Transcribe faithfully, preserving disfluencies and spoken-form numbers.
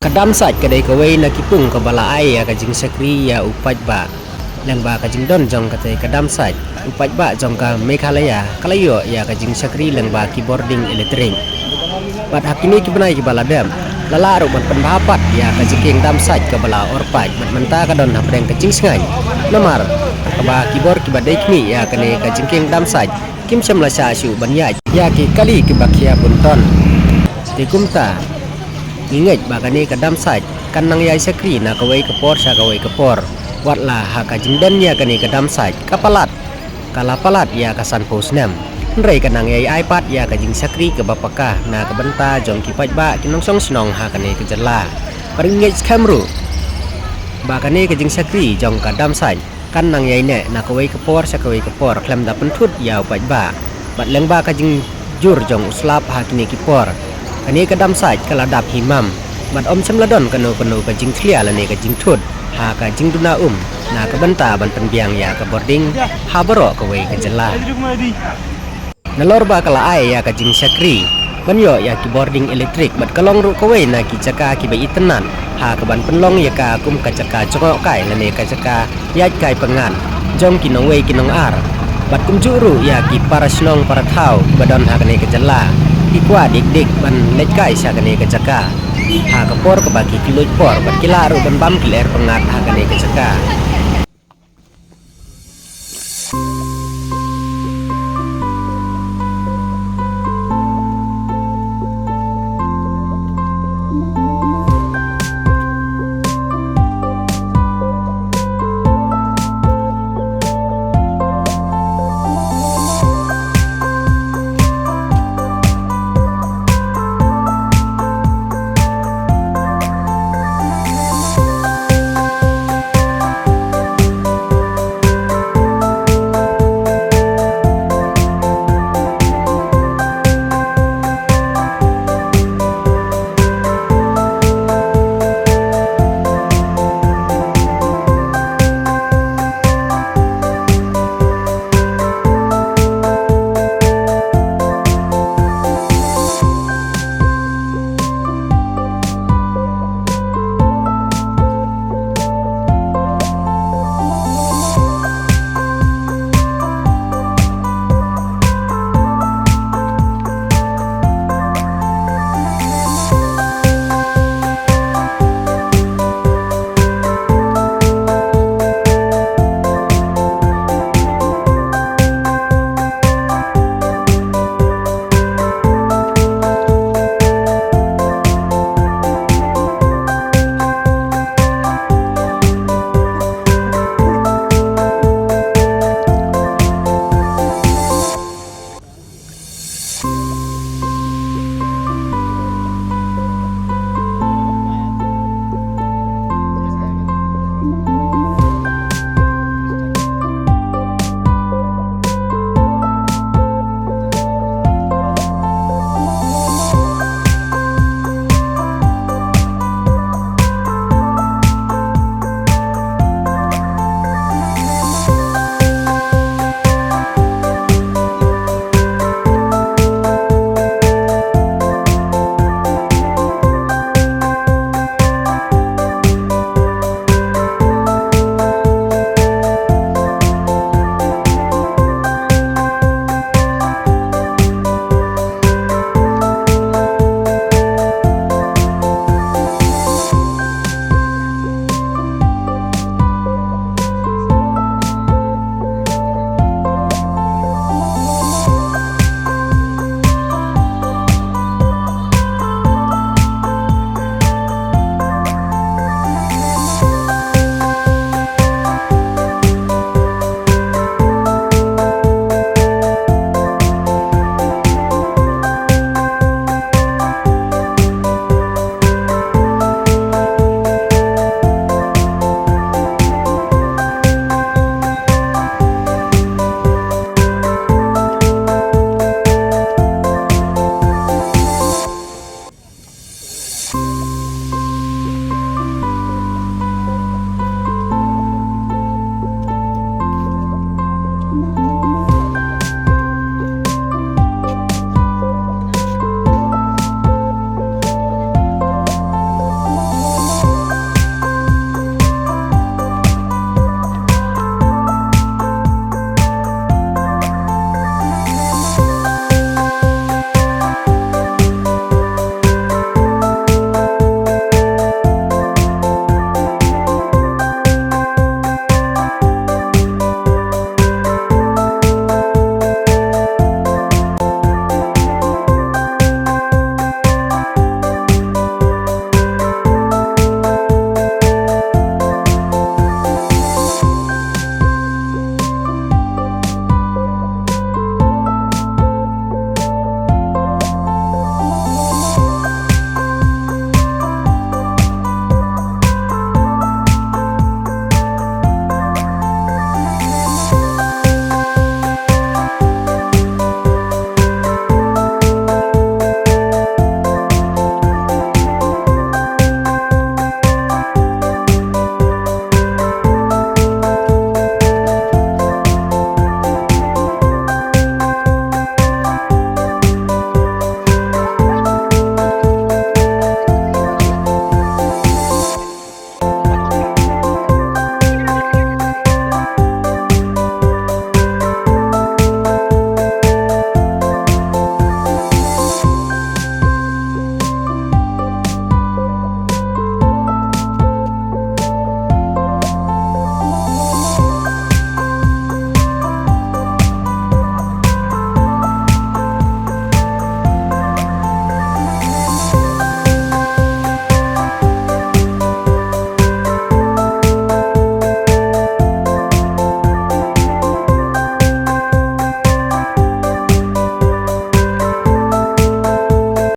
Ka Damsait ka dei kawei na ki pung kaba la ai ïa ka jingshakri ïa u paidbah. Lyngba ka jingdon jong katei ka Damsait, u paidbah jong ka Meghalaya ka la ïoh ïa ka jingshakri lyngba ki bording elektrik. Bad ha kine ki bnai kiba la dep, la lah ruh ban pynbha pat ïa ka jingkieng Damsait kaba la or paid, bad mynta ka don hapdeng ka jingsngewsih. Namar kaba ki bor kiba dei khmih ïa kane ka jingkieng Damsait kim shym la shah shuh ban ïaid ïa ki kali kiba khia bun ton. Te kumta ngi ngeit ba kane ka Damsait kan nang ïai shakri na kawei ka por sha kawei ka por. Wat la ha ka jingdon ïa kane ka Damsait ka palat, ka la palat ïa ka sanphew snem, hynrei ka nang ïai ai pat ïa ka jingshakri kaba paka na ka bynta jong ki paidbah ki nongshong shnong ha kane ka jylla. Bad ngi ngeit skhem ruh ba kane ka jingshakri jong ka Damsait kan nang ïai neh na kawei ka por sha kawei ka por khlem da pynthut ïa u paidbah. Bad lyngba ka jingjur jong u slap ha kine ki por, kane ka Damsait ka la dap hi mam. Bad ym shym la don kano kano ka jingthlia lane ka jingthut ha ka jingduna um na ka bynta ban pynbiang ïa ka bording ha baroh kawei ka jylla. Nalor ba ka la ai ïa ka jingshakri ban ïoh ïa ki bording elektrik, bad ka long ruh kawei na ki jaka kiba itynnad ha kaban pynlong ïa ka kum ka jaka jngoh kai lane ka jaka ïaid kai pyngngad jong ki nongwei ki nongar. Bad kumjuh ruh ïa ki para shnong para thaw kiba don ha kane ka jylla ki kwah dik dik ban leit kai sha kane ka jaka ha ka por kaba ki kylluid por, bad ki lah ruh ban bam ki lyer pyngngad ha kane ka jaka.